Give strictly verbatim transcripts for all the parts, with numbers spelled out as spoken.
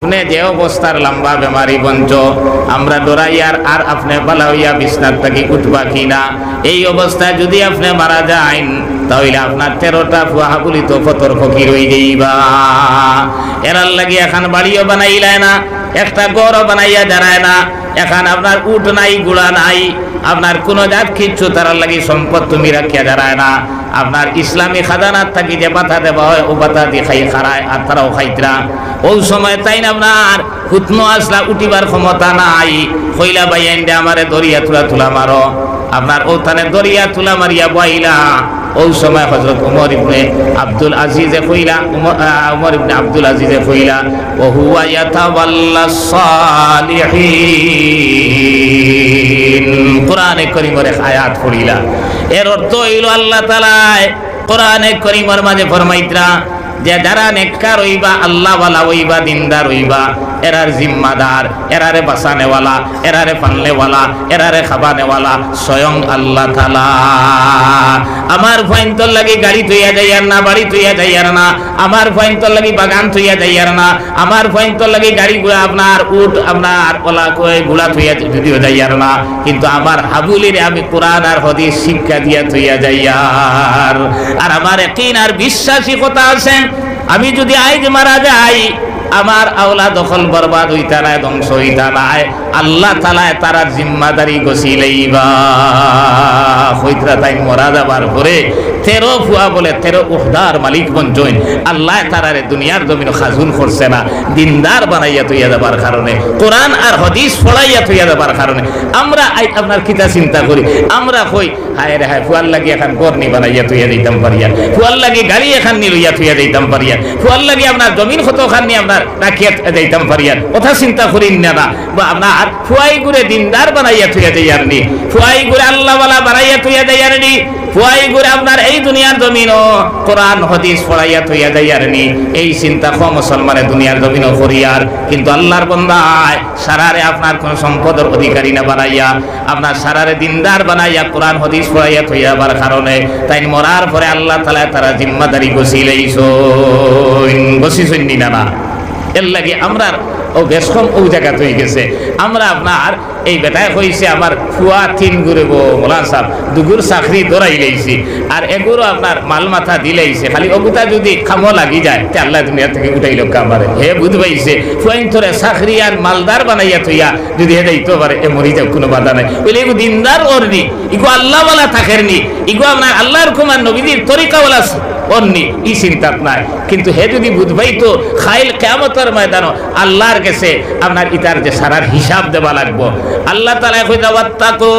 আপনে যে অবস্থার লম্বা বেমারি বঞ্চ, আমরা ডরাইয়ার আর আপনে বালা অইয়া বিছনার থাকি উঠবা কি না? এই অবস্থায় যুদি আপনে মারা যাইন, তা অইলে আপনার তেরোটা ফুয়া হাবুলি তো ফতর ফকির অই যাইবা। এরার লাগি এখান বাড়িও বানাইলায় না, একটা ঘরও বানাইয়া দাঁড়ায় না, এখান আপনার উট নাই, ঘুড়া নাই, আপনার কুনু জাত কিচ্ছু তারার লাগি সম্পদ তুমি রাখিয়া দাঁড়ায় না। আপনার ইসলামী খাজানার থাকি যে বাতা দেওয়া অয়, অউ বাতা দি খাই খারায়, আর তারাও খাইতরা। অউ সময় তাইন আপনার হুতনো আসলা, উঠিবার ক্ষমতা নাই। কইলা, "ভাইয়াইন রে, আমারে দরিয়া তুলা তুলা মারো।" আপনার অউ তানে দরিয়া তুলা মারিয়া বওয়াইলা। অউ সময় হযরত উমর ইবনে আব্দুল আজিজে কইলা, উমর, আহ, উমর ইবনে আব্দুল আজিজে কইলা, "ওয়া হুয়া ইয়াতাওয়াল্লাস সালিহিন।" কোরআনে করিমর এক আয়াত পড়িলা। এর অর্থ অইলো আল্লাহ তাআলায় কোরআনে করিমর মাঝে ফরমাইতরা যে যারা নেককার অইবা, আল্লাহওয়ালা অইবা, দিনদার অইবা, এরার জিম্মাদার, এরারে বাঁচানেওয়ালা, এরারে পালনেওয়ালা, এরারে খাবানেওয়ালা স্বয়ং আল্লাহ তাআলা। আমার ফুয়াইন্তর লাগি গাড়ি থইয়া যাইয়ার না, বাড়ি থইয়া যাইয়ার না, আমার ফুয়াইন্তর লাগি বাগান থইয়া যাইয়ার না, আমার ফুয়াইন্তর লাগি গাড়ি ঘুড়া আপনার উট আপনার ওলা কই ঘুড়া থইয়া যুদিও যাইয়ার না, কিন্তু আমার হাবুলিরে আমি কোরআন আর হাদিস শিক্ষা দিয়া থইয়া যাইয়ার। আর আমার একিন আর বিশ্বাসী কথা আছে, আমি যুদি আইজ মারা যাই, আমার আওলাদ অকল বরবাদ অইতা নায়, ধ্বংস অইতা নায়, আল্লাহ তাআলায় তারার জিম্মাদারি গছিলাইবা। কইতরা তাইন মরা যাবার পরে তেরো ফুয়া বলে তেরো উহদার মালিক বনছইন। আল্লায় তারারে দুনিয়ার জমিনো খাজুন করছে না, দিনদার বানাইয়া থইয়া যাবার কারণে, কোরআন আর হাদিস পড়াইয়া থইয়া যাবার কারণে। আমরা আইজ আপনার কিতা চিন্তা করি, আমরা কই, "হায় রে হায়, ফুয়ার লাগি এখান ঘর নি বানাইয়া থইয়া যাইতাম পারিয়ার, ফুয়ার লাগি গাড়ি এখান নি লইয়া থইয়া যাইতাম পারিয়ার, ফুয়ার লাগি আপনার জমিন কতখান নি আপনার রাখিয়া যাইতাম পারিয়ার।" কথা চিন্তা করি না, না, বা আপনার ফুয়াইগুরে দিনদার বানাইয়া থইয়া যাইয়ার নি, ফুয়াইগুরে আল্লাহওয়ালা বানাইয়া থইয়া যাইয়ার নি, ফুয়াইগুরে আপনার এই দুনিয়ার জমিনো কোরআন হাদিস পড়াইয়া থইয়া যাইয়ার নি। এই চিন্তা কম মুসলমানে দুনিয়ার জমিনো করিয়ার, কিন্তু আল্লাহর বন্দায় সারারে আপনার কুনু সম্পদর অধিকারী না বানাইয়া, আপনার সারারে দিনদার বানাইয়া কোরআন হাদিস পড়াইয়া থইয়া যাবার কারণে তাইন মরার পরে আল্লাহ তাআলায় তারার জিম্মাদারি গছিলাইছইন, গছিছইন নি না, না? এর লাগি আমরার অউ বেশ কম অউ জাগাত অইগেছে। আমরা আপনার এই বেটায় কইছে, "আমার ফুয়া তিনগুরে বো মৌলানা সাব, দুগুর চাকরি ধরাইলাইছি, আর এগুরও আপনার মাল মাথা দিলাইছে, খালি অগুতা যুদি কামো লাগি যায়, তে আল্লায় দুনিয়া থাকি উঠাইলউক্কা আমারে।" হে বুঝ পাইছে, ফুয়াইন্তরে চাকরি আর মালদার বানাইয়া থইয়া যুদি হে যাইতো পারে, এ মরি যাউক, কুনু বাধা নাই। অইলে ইগু দিনদার অর নি, ইগু আল্লাহওয়ালা থাকের নি, ইগু আপনার আল্লাহর হুকুম আর নবীজির তরিকাওয়ালা অর নি, ই চিন্তাত নাই। কিন্তু হে যুদি বুঝ পাইতো, কাইল কিয়ামতর ময়দানো আল্লাহর গেছে আপনার ইতার যে সারার হিসাব দেওয়া লাগবো। আল্লাহ তাআলায় কইতা, "ওয়াত্তাকু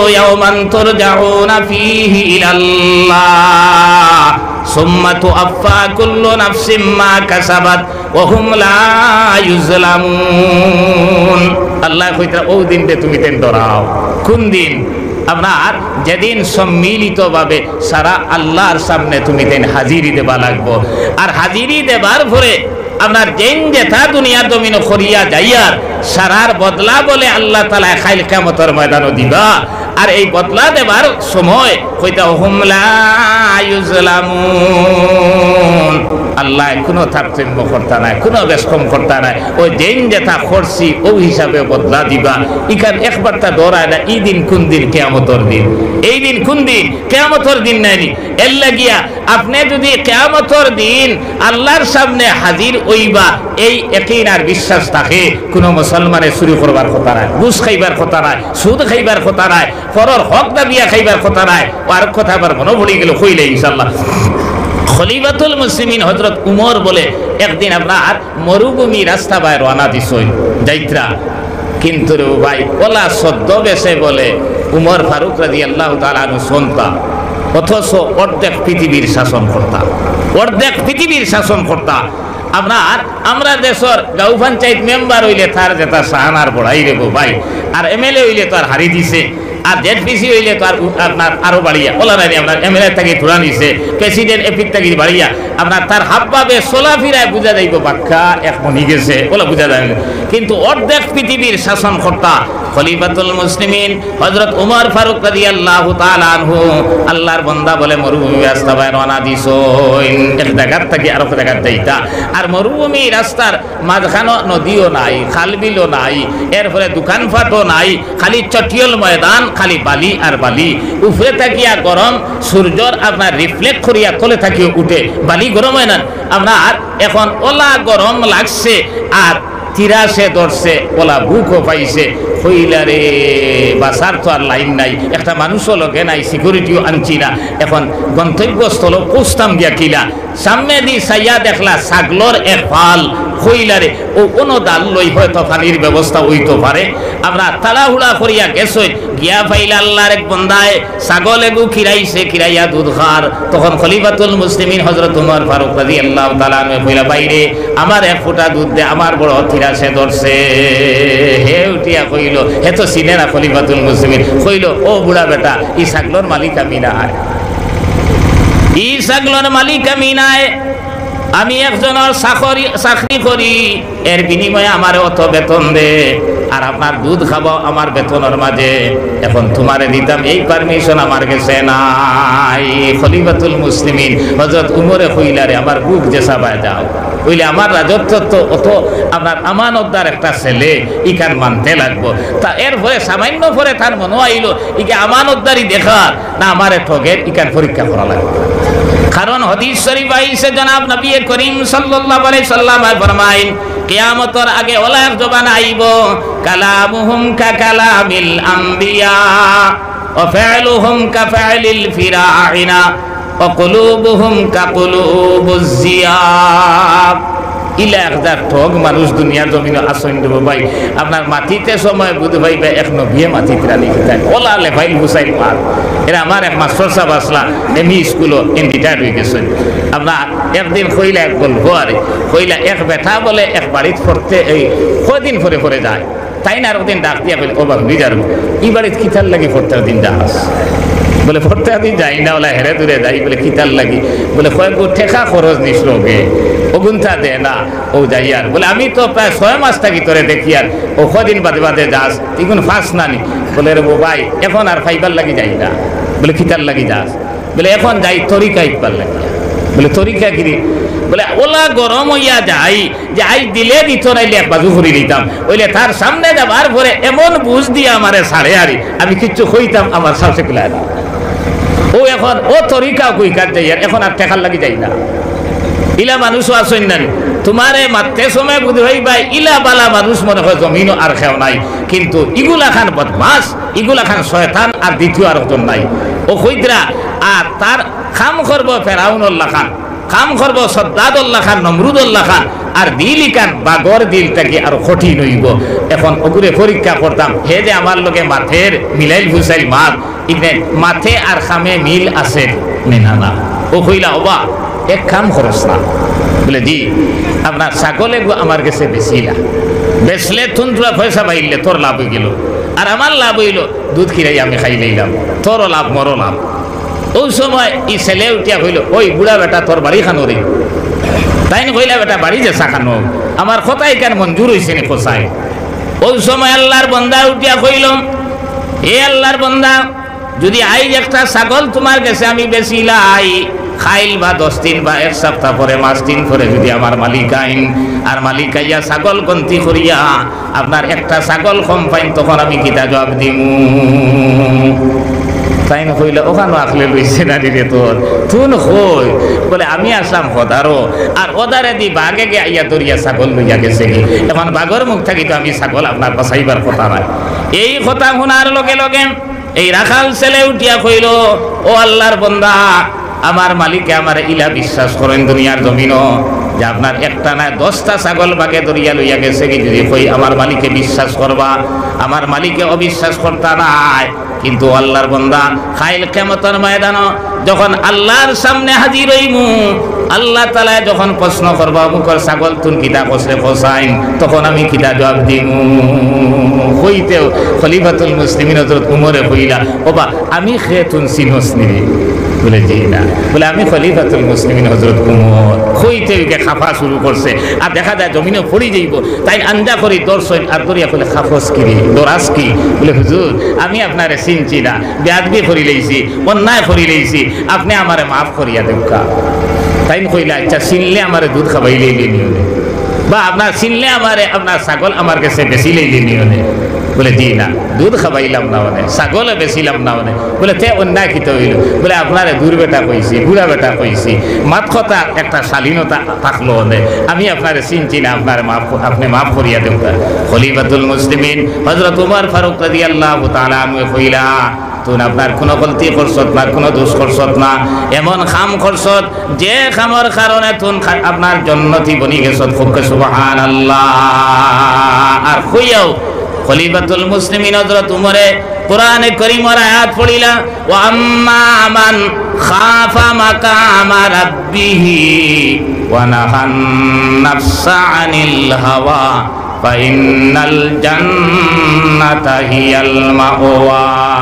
ইয়াওমান তুরজাউনা ফীহি ইলাল্লাহ, সুম্মা তুওয়াফফা কুল্লু নাফসিম মা কাসাবাত ওয়া হুম লা ইউজলামুন।" আল্লায় কইতরা, "অউ দিনরে তুমি তাইন ডরাও।" কুন দিন? আপনার যেদিন সম্মিলিতভাবে সারা আল্লাহর সামনে তুমি তাইন হাজিরি দেওয়া লাগবো। আর হাজিরি দেওয়ার পরে আপনার যেইন যেতা দুনিয়ার জমিনো করিয়া যাইয়ার, সারার বদলা বলে আল্লাহ তাআলায় কাইল কিয়ামতর ময়দানো দিবা। আর এই বদলা দেবার সময় কইতা, "হুম লা ইউজলামুন।" আল্লায় কুনু তারতম্য করতা নায়, কুনু বেশকম করতা নায়। অউ যেইন যেতা করছি, অউ হিসাবে বদলা দিবা। ইখান একবারতা ডরায় না, ই দিন কুন দিন? কিয়ামতর দিন। এই দিন কুন দিন? কিয়ামতর দিন নায় নি? এর লাগিয়া আপনে যুদি কিয়ামতর দিন আল্লাহর সামনে হাজির অইবা, এই একিন আর বিশ্বাস থাকে, কুনু মুসলমানে চুরি করবার কথা নায়, ঘুষ খাইবার কথা নায়, সুদ খাইবার কথা নায়, পরর হক দাবিয়া খাইবার কথা নায়। আর কথা আবার মনো পড়ি গেল, কইলে ইনশাআল্লাহ। খলিফাতুল মুসলিমিন হযরত উমর বলে একদিন আপনার মরুভূমি রাস্তা বায় রওয়ানা দিছইন, যাইতরা। কিন্তু রে ভাই, অলা ছদ্মবেশে বলে উমর ফারুক রাদিয়াল্লাহু তাআলা আনহু চলতা, অথচ অর্ধেক পৃথিবীর শাসন করতা, অর্ধেক পৃথিবীর শাসন করতা। আপনার, আমরা দেশর গাঁও পঞ্চায়েত মেম্বার অইলে তার যেতা শান আর বড়াই রে গো ভাই, আর এমএলএ অইলে তো আর হারি দিছে, আর জেডপিসি অইলে তো আর উ-, আপনার আরো বাড়িয়া, অলা নায় নি, আপনার এমএলএ থাকি থুড়া নিছে, প্রেসিডেন্ট এপির থাকি বাড়িয়া, আপনার তার হাবভাবে চলাফিরায় বুঝা যাইবো বাক্কা এক বনি গেছে, অলা বুঝা যায় না। কিন্তু অর্ধেক পৃথিবীর শাসন করতা, খলিফাতুল মুসলিমিন হযরত উমর ফারুক রাদিয়াল্লাহু তাআলা আনহু, আল্লাহর বান্দা বলে মরুভূমি রাস্তা বায় রওনা দিছইন, এক জাগাত থাকি আরক জাগাত যাইতা। আর মরুভূমি রাস্তার মাঝখানো নদীও নাই, খাল বিলও নাই, এরপরে দোকানপাটও নাই, খালি চটিয়ল ময়দান, খালি বালি আর বালি। উপরে থাকিয়া গরম সূর্যর আপনার reflect করিয়া তলে থাকিও উঠে, বালি গরম অয় না আপনার। এখন অলা গরম লাগছে আর তিরাসে ধরছে, অলা ভুকও পাইছে। কইলা রে, বাঁচার তো আর লাইন নাই, একটা মানুষও লগে নাই, সিকিউরিটিও আনছি না। এখন গন্তব্যস্থলো পৌঁছতাম গিয়া কিলা? সামনেদি চাইয়া দেখলা ছাগলর এক ফাল। কইলা রে, অউ কুনু ডাল লই হয়তো পানির ব্যবস্থা অইতো পারে। আমরা তাড়াহুড়া করিয়া গেছইন, গিয়া পাইলা আল্লাহর এক বান্দায় ছাগল এগু খিরাইছে, খিরাইয়া দুধ খার। তখন খলিফাতুল মুসলিমিন হযরত উমর ফারুক রাদিয়াল্লাহু তাআলা আনহু কইলা, "ভাইরে, আমার এক ফুটা দুধ দে, আমার বড় তিরাসে ধরছে।" হে উঠিয়া কইলো, হে তো চিনে না খলিফাতুল মুসলিমিন, কইলো, "ও বুড়া বেটা, ই ছাগলর মালিক আমি নায়, ই ছাগলর মালিক আমি নায়, আমি একজনর চাকরি, চাকরি করি।" এর বিনিময়ে আমারে অত বেতন দে, আর আপনার দুধ খাবাও আমার বেতনর মাঝে। এখন তুমারে দিতাম, এই permission আমার গেছে নাই। খলিফাতুল মুসলিমিন হযরত উমরে কইলা রে, আমার বুক যে চাবায় যাও, অইলে আমার রাজত্বত তো অত আপনার আমানতদার একটা ছেলে, ইখান মানতে লাগবো। তা এরপরে সামান্য পরে তার মনো আইলো, ইগে আমানতদারি দেখার না আমারে ঠগের, ইখান পরীক্ষা করা লাগবো। কারণ হাদিস শরীফ আইছে, জনাব নবী করিম সাল্লাল্লাহু আলাইহি ওয়াসাল্লাম ফরমাইন, কিয়ামতর আগে অলা এক জমানা আইবো, কালামুহুম কা কালামিল আম্বিয়া, ওয়া ফি'লুহুম কা ফি'লিল ফিরাইনা, ওয়া কুলুবুহুম কা কুলুবিজ জিয়াব। ইলা এক জাত ঠগ মানুষ দুনিয়ার জমিনো আছইন রে ভাই। আপনার মাতিতে সময় বুঝ পাইবা এক নবিয়ে মাতিতরা নি কিতা। অলা লেফাইল ফুসাইল মাত। এরা আমার এক মাস্টার সাব আছলা, এমই স্কুলো, ইন retired অই গেছইন। আপনার একদিন কইলা এক গল্প আরে, কইলা এক বেটা বলে এক বাড়িত পড়তে, এই কয়দিন পরে পরে যায়। তাইন আরক দিন ডাক দিয়া কইলা, "ও বা, হুনি যার, ই বাড়িত কিতার লাগি পড়তে দিন যাস?" বলে, "পড়তে দিন যাই না, অলা হেরে দূরে যাই।" বলে, "কিতার লাগি?" বলে, "কয়েকগু টেকা খরচ নিস রোগে, অগুনতা দে না, অউ যাইয়ার।" বলে, "আমি তো প্রায় ছয় মাস থাকি তোরে দেখিয়ার, অউ কয়দিন বাদে বাদে যাস, ইগুন পাস না নি?" বলে, "রে বা ভাই, এখন আর পাইবার লাগি যাই না।" বলে, "কিতার লাগি যাস?" বলে, "এখন যাই তরিকা হিকবার লাগি।" বলে, "তরিকা কিরে?" বলে, "অলা গরম অইয়া যাই যে আইজ দিলে দিতো, নাইলে এক বাজু করি দিতাম, অইলে তার সামনে যাবার পরে এমন বুঝ দিয়া আমারে ছাড়ে আরি, আমি কিচ্ছু কইতাম আমার সাহসে কুলায় না। অউ এখন অউ তরিকা কই কাজ যাই, আর এখন আর টেকার লাগি যাই না।" ইলা মানুষও আছইন না নি? তুমারে মাততে সময় বুঝ পাইবায়, ইলা বালা মানুষ মনে অয় জমিনো আর কেউ নাই। কিন্তু ইগুলাখান বদমাশ, ইগুলাখান শয়তান, আর দ্বিতীয় আরকজন নাই। অউ কইতরা, আর তার কাম করবো ফেরাউনর লাখান, কাম করবো সদ্দাদর লাখান, নমরুদর লাখান, আর দিল ইখান বাঘর দিল থাকি আরো কঠিন অইবো। এখন অগুরে পরীক্ষা করতাম, হে যে আমার লগে মাতের, মিলাইল ফুসাইল মাত, ইখান মাতে আর কামে মিল আছে নি না? না। অউ কইলা, "ও বা, এক কাম করস না।" বলে, "জি।" "আপনার ছাগল এগু আমার গেছে বেচিলা, বেচলে তুন থুড়া পয়সা পাইলে তোর লাভ অইগেলো, আর আমার লাভ অইলো দুধ খিরাই আমি খাইলাইলাম, তোরও লাভ, মোরও লাভ।" অউ সময় ই ছেলে উঠিয়া কইলো, "ওই বুড়া বেটা, তোর বাড়ি কানো রে?" তাইন কইলা, "বেটা, বাড়ি যেছা কানো, আমার কথা ইখান মঞ্জুর অইছে নি কছাইন?" অউ সময় আল্লাহর বান্দা উঠিয়া কইলো, "এ আল্লাহর বান্দা, যুদি আইজ একটা ছাগল তুমার গেছে আমি বেচিলাই, কাইল বা দশ দিন বা এক সপ্তাহ পরে, মাস দিন পরে যুদি আমার মালিক আইন, আর মালিক আইয়া ছাগল গন্তি করিয়া আপনার একটা ছাগল কম পাইন, তখন আমি কিতা জুয়াব দিমু?" তাইন কইলা, "অখানো আখলে লইছে না রে তোর, তুন কই?" বলে, "আমি আছলাম হদারো, আর অদারেদি বাঘে গিয়া আইয়া ধরিয়া ছাগল লইয়া গেছেগি। এখন বাঘর মুখ থাকি তো আমি ছাগল আপনার বাচাইবার কথা নায়।" এই কথা হুনার লগে লগে এই রাখাল ছেলে উঠিয়া কইলো, "ও আল্লাহর বান্দা, আমার মালিকে আমারে ইলা বিশ্বাস করইন দুনিয়ার জমিনো যে আপনার একটা নায় দশটা ছাগল বাঘে ধরিয়া লইয়া গেছেগি। যুদি কই আমার মালিকে বিশ্বাস করবা, আমার মালিকে অবিশ্বাস করতা নায়। কিন্তু ও আল্লাহর বান্দা, কাইল কিয়ামতর ময়দানো যখন আল্লাহর সামনে হাজির অইমু, আল্লাহ তাআলায় যখন প্রশ্ন করবা, 'অমুকর ছাগল তুন কিতা কছলে কছাইন?' তখন আমি কিতা জুয়াব দিমু?" কইতেউ খলিফাতুল মুসলিমিন হযরত উমরে কইলা, "ও বা, আমি কে তুন চিনস নি রে?" বলে, "জি না।" বলে, "আমি খলিফাতুল মুসলিমিন হযরত উমর।" কইতে কইতে কাঁপা শুরু করছে, আর দেখা যায় জমিনো পড়ি যাইবো। তাইন আঞ্জা করি ধরছইন, আর ধরিয়া কইলে, "কাঁপস কিরে, ডরাস কি?" বলে, "হুজুর, আমি আপনারে চিনছি না, বেয়াদবি করিলাইছি, অন্যায় করিলাইছি, আপনে আমারে মাফ করিয়া দেউক্কা।" তাইন কইলা, "আচ্ছা, চিনলে আমারে দুধ খাবাইলাইলে নি অনে, বা আপনার চিনলে আমারে, আপনার ছাগল আমার গেছে বেচিলাইলে নি অনে?" বলে, "জি না, দুধ খাবাইলাম না অনে, ছাগলও বেচিলাম না অনে।" বলে, "তে অন্যায় কিতা অইলো?" বলে, "আপনারে দূর বেটা কইছি, বুড়া বেটা কইছি, মাত কথার একটা শালীনতা থাকলো অনে, আমি আপনারে চিনছি না, আপনারে মাফ ক-, আপনে মাফ করিয়া দেউক্কা।" খলিফাতুল মুসলিমিন হযরত উমর ফারুক রাদিয়াল্লাহু তাআলা আনহু কইলা, "তুন আপনার কুনু গলতি করছত না, কুনু দোষ করছত না, এমন কাম করছত যে কামর কারণে তুন খা-, আপনার জন্নতি বনি গেছত।" কউক্কা সুবহানাল্লাহ। আর কইয়াউ খলিফাতুল মুসলিমিন হযরত উমরে কোরআনে করিমর আয়াত পড়িলা, "ওয়া আম্মা মান খাফা মাকামা রাব্বিহি ওয়া নাহান নাফসা আনিল হাওয়া ফাইন্নাল জান্নাতা হিয়াল মাওয়া।"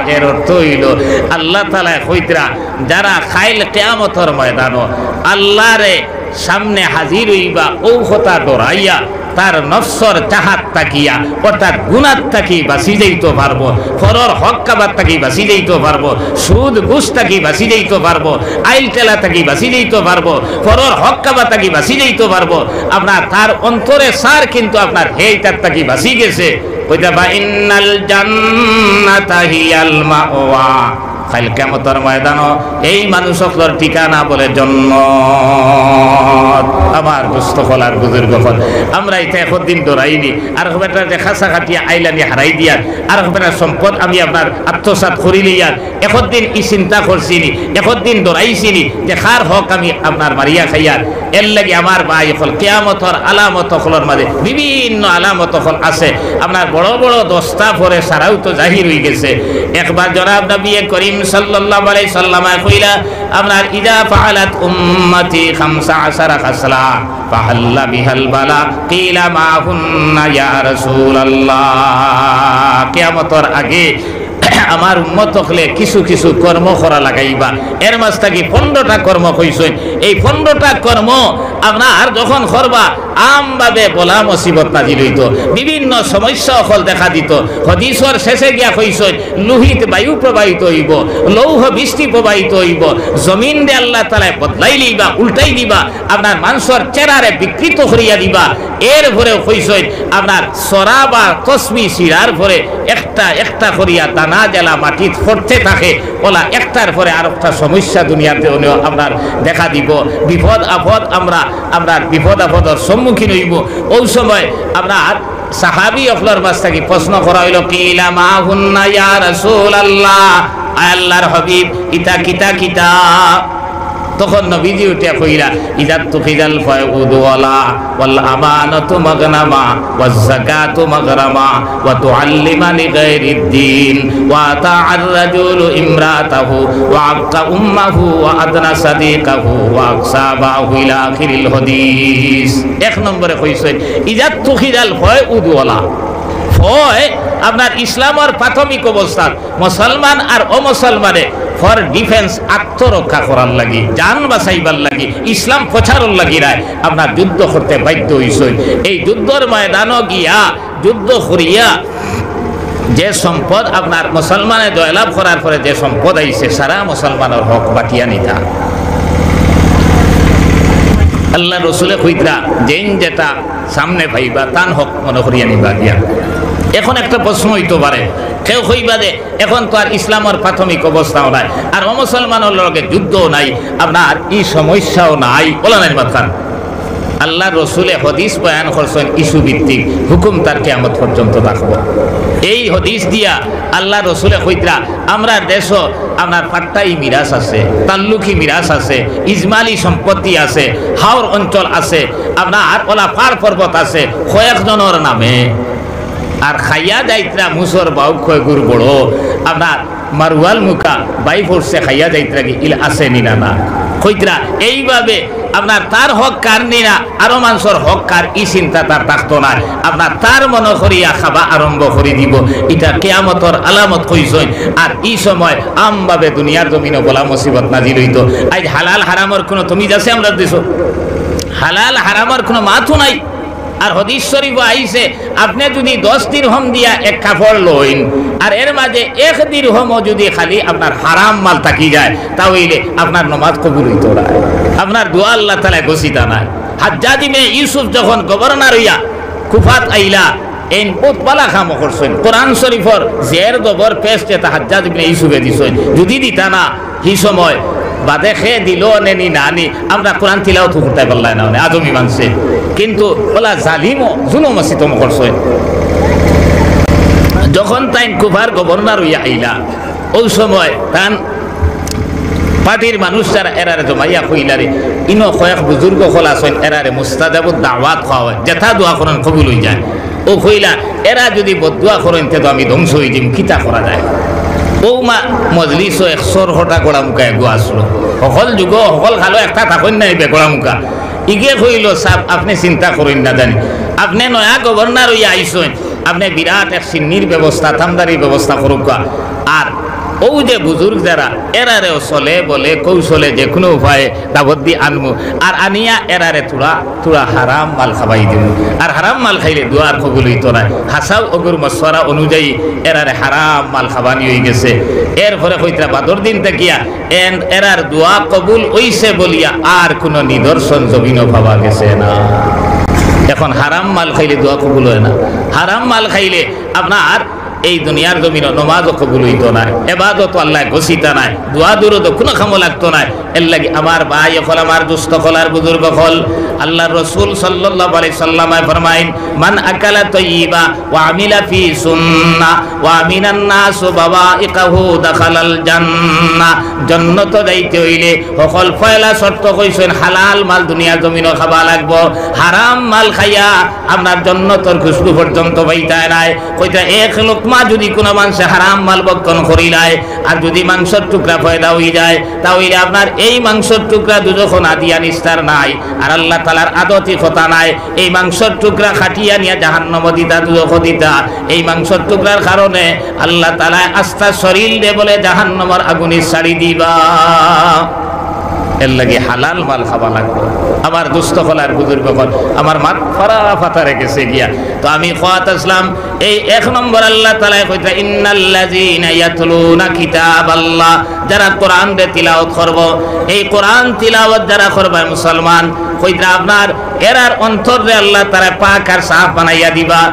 এর অর্থ অইলো, আল্লাহ তাআলায় কইতরা, যারা কাইল কিয়ামতর ময়দানো আল্লাহরে সামনে হাজির অইবা, অউ কথা ডরাইয়া তার নফসর চাহাত থাকিয়া, অর্থাৎ গুনাত থাকি বাঁচি যাইতো পারবো, পরর হক খাবার থাকি বাঁচি যাইতো পারবো, সুদ ঘুষ থাকি বাঁচি যাইতো পারবো, আইল টেলা থাকি বাঁচি যাইতো পারবো, পরর হক খাবার থাকি বাঁচি যাইতো পারবো। আপনার তার অন্তরে সার কিন্তু আপনার হেইটার থাকি বাঁচি গেছে। কইতা, "ফাইন্নাল জান্নাতা হিয়াল মাওয়া।" কাইল কিয়ামতর ময়দানো এই মানুষ অকলর ঠিকানা বলে জন্নত। আমার দোস্ত অকল আর বুজুর্গ অকল, আমরা ইতা একদিন ডরাইনি, আর বেটার যে খাসা কাটিয়া আইলানি হারাই দিয়ার, আর বেটার সম্পদ আমি আপনার আত্মসাৎ করিলিয়ার, একদিন ই চিন্তা করছিনি, একদিন ডরাইছিনি যে কার হক আমি আপনার মারিয়া খাইয়ার। এর লাগি আমার ভাই অকল, কিয়ামতর আলামত অকলর মাঝে বিভিন্ন আলামত অকল আছে। আপনার বড় বড় দশটা পরে সারাও তো জাহির অই গেছে। একবার জনাব নবী করিম সাল্লাল্লাহু আলাইহি সাল্লামে কইলা, আপনার, "ইযা ফাআলাত উম্মতি খামসা আশারা খাসলা ফাহাল্লা বিহাল বালা, কিলা মা হুন্না ইয়া রাসূলুল্লাহ।" কিয়ামতর আগে আমার উম্মত অকলে কিছু কিছু কর্ম করা লাগাইবা। এর মাঝ থাকি পনেরোটা কর্ম কইছইন। এই পনেরোটা কর্ম আপনার যখন করবা, আমভাবে বলা মুসিবত নাজিল অইতো, বিভিন্ন সমস্যা অকল দেখা দিতো। হাদিসর শেষে গিয়া কইছইন, লোহিত বায়ু প্রবাহিত অইবো, লৌহ বৃষ্টি প্রবাহিত অইবো, জমিনরে আল্লাহ তাআলায় বদলাই লইবা, উল্টাই দিবা, আপনার মানষর চেহারারে বিকৃত করিয়া দিবা। এর পরেও কইছইন, আপনার ছড়া বা তসবি ছিঁড়ার পরে একটা একটা করিয়া দানা যেলা মাটিত পড়তে থাকে, অলা একটার পরে আরোকটা সমস্যা দুনিয়াতে অনেও আপনার দেখা দিবো। বিপদ আপদ আমরা, আমরা বিপদ আপদর সম্মুখীন অইবো। অউ সময় আপনার সাহাবী অকলর মাঝ থাকি প্রশ্ন করা অইলো, "কিলা মা হুন্না ইয়া রাসূলুল্লাহ?" আয় আল্লাহর হাবিব, ইতা কিতা কিতা? তখন নবীজি উঠিয়া কইলা, "ইজাত তুখিজাল ফয়উদু ওয়ালা, ওয়াল আমানাতু মাগনামা, ওয়াজ যাকাতু মাগরামা, ওয়া তুআল্লিমা লিগাইরিদ দীন, ওয়া আতাআর রাজুলু ইমরাতাহু, ওয়া আক্কা উম্মাহু, ওয়া আদনা সাদিকাহু, ওয়া আকসা আবাহু ইলা আখিরিল হাদিস।" এক নম্বরে কইছইন, "ইজাত তুখিজাল ফয়উদু ওয়ালা।" ফয় আপনার ইসলামর প্রাথমিক অবস্থাত মুসলমান আর অমুসলমানে for defence, আত্মরক্ষা করার লাগি, জান বাঁচাইবার লাগি, ইসলাম প্রচারর লাগি রায় আপনার যুদ্ধ করতে বাধ্য অইছইন। এই যুদ্ধর ময়দানো গিয়া, যুদ্ধ করিয়া যে সম্পদ আপনার মুসলমানে জয়লাভ করার পরে যে সম্পদ আইছে, সারা মুসলমানর হক বাটিয়া নিতা। আল্লাহর রসুলে কইতরা, "যেইন যেটা সামনে পাইবা, তান হক মনে করিয়া নিবা গিয়া।" এখন একটা প্রশ্ন অইতো পারে, কেউ কইবা যে, "এখন তো আর ইসলামর প্রাথমিক অবস্থাও নাই, আর অমুসলমানর লগে যুদ্ধও নাই, আপনার ই সমস্যাও নাই, অলা নায় মাতখান।" আল্লাহর রসুলে হাদিস বয়ান করছইন ইস্যু ভিত্তিক, হুকুম তার কিয়ামত পর্যন্ত থাকবো। এই হাদিস দিয়া আল্লাহর রসুলে কইতরা, আমরার দেশো আপনার পাট্টাই মিরাস আছে, তাল্লুকি মিরাস আছে, ইজমালি সম্পত্তি আছে, হাওর অঞ্চল আছে, আপনার অলা পাহাড় পর্বত আছে, কয়েকজনর নামে। আর খাইয়া যাইতরা মুসর বাউক কয়গুর বড়, আপনার মারুয়াল মুখা বাই ফোর্সে খাইয়া যাইতরা কি ইলা আছে নি না না? কইতরা এইভাবে আপনার তার হক কার নি না, আরো মানষর হক কার, ই চিন্তা তার থাকতো নায়। আপনার তার মনো করিয়া খাবা আরম্ভ করি দিবো। ইটা কিয়ামতর আলামত কইছইন। আর ই সময় আমভাবে দুনিয়ার জমিনো বলা মুসিবত নাজিল অইতো। আইজ হালাল হারামর কুনু তমিজ আছে আমরার দেশো? হালাল হারামর কুনু মাতও নাই। আর হাদিস শরিফো আইছে, আপনে যুদি দশ দিরহম দিয়া এক কাপড় লইন, আর এর মাঝে এক দিরহমও যুদি খালি আপনার হারাম মাল থাকি যায়, তা অইলে আপনার নমাজ কবুল অইতো নায়, আপনার দোয়া আল্লাহ তাআলায় গছিতা নায়। হাজ্জাজ ইবনে ইউসুফ যখন গভর্নর অইয়া কুফাত আইলা, এইন বউত বালা কামও করছইন। কোরআন শরিফর জের জবর পেশ যেতা হাজ্জাজ ইবনে ইউসুফে দিছইন, যুদি দিতা না, হি সময় বাদে খে দিলো নে নি না নি, আমরা কোরআন তিলাওত করতায় পারলাই না, মানে আজমি মানষে। কিন্তু অলা জালিমও জুলুম সিতম করছইন। যখন তাইন কুফার গভর্নর অইয়া আইলা, অউ সময় তান পার্টির মানুষ যারা এরারে জমাইয়া কইলা রে, ইনো কয়েক বুজুর্গ অকল আছইন, এরারে মুস্তাজাবুদ দাওয়াত কওয়া অয়, যেতা দোয়া করইন কবুল অই যায়। অউ কইলা, এরা যুদি বদদোয়া করইন, তে তো আমি ধ্বংস অই যিমু, কিতা করা যায়? অউ মা-, মজলিসো এক সরকটা গড়ামুখা এগু আছলো। হকল যুগো, হকল কালো একটা থাকইন না, ইবে গড়ামুখা। ইগে কইলো, "সাব, আপনে চিন্তা করইন না জানি। আপনে নয়া গভর্নর অইয়া আইছইন, আপনে বিরাট এক সিন্নির ব্যবস্থা, থামদারির ব্যবস্থা করউক্কা।" আর অউ যে বুজুর্গ যারা, এরারেও ছলে বলে কৌশলে যে কুনু উপায়ে দাওয়াত দি আনমু, আর আনিয়া এরারে থুড়া থুড়া হারাম মাল খাবাই দিমু। আর হারাম মাল খাইলে দোয়ার কবুল অইতো নায়। হাছাউ অগুর মশওয়ারা অনুযায়ী এরারে হারাম মাল খাবানি অইগেছে। এরপরে কইতরা বাদর দিন থাকিয়া এন-, এরার দোয়া কবুল অইছে বলিয়া আর কুনু নিদর্শন জমিনো পাওয়া গেছে না। এখন হারাম মাল খাইলে দোয়া কবুল অয় না। হারাম মাল খাইলে আপনার এই দুনিয়ার জমিনো নমাজও কবুল অইতো নায়, এবাদতও আল্লায় গছিতা নায়, দোয়া দুরুদও কুনু কামো লাগতো নায়। এরলাগি আমার ভাই অকল, আমার দুস্ত অকল, আর বুজুর্গ অকল, আল্লার রসুল সাল্লাল্লাহু আলাইহি সাল্লামে ফরমাইন, "মান আকালা তাইয়িবা ওয়া আমিলা ফি সুন্নাহ ওয়া আমিনান নাসু বাওয়াইকাহু দাখালাল জান্নাহ।" জন্নতো যাইতে অইলে হকল পয়লা শর্ত কইছইন, হালাল মাল দুনিয়ার জমিনো খাবা লাগবো। হারাম মাল খাইয়া আপনার জন্নতর খুশবু পর্যন্ত পাইতায় নায়। কইতরা এক লোকমা যুদি কুনু মানষে হারাম মাল ভক্ষণ করিলায়, আর যুদি মাংসর টুকরা পয়দা অই যায়, তা অইলে আপনার এই মাংসর টুকরা দুজখো না দিয়া নিস্তার নাই। আর আল্লাহ তাআলার আদতি কথা নায়, এই মাংসর টুকরা কাটিয়া নিয়া জাহান্নামো দিতা, দুজখো দিতা। এই মাংসর টুকরার কারণে আল্লাহ তাআলায় আস্তা শরীলরে বলে জাহান্নামর আগুনে ছাড়ি দিবা। এরলাগি হালাল মাল খাবা লাগবো। আমার দুস্ত অকল আর বুজুর্গ অকল, আমার মাত ফারা ফাতারে গেছে গিয়া। তো আমি কওয়াত আছলাম, এই এক নম্বর আল্লাহ তাআলায় কইতরা, "ইন্নাল্লাযীনা ইয়াতলুনা কিতাবাল্লাহ", যারা কোরআনরে তিলাওয়াত করবো, এই কোরআন তিলাওয়াত যারা করবায় মুসলমান, কইতরা আপনার এরার অন্তররে আল্লাহ তাআলায় পাক আর সাফ বানাইয়া দিবা।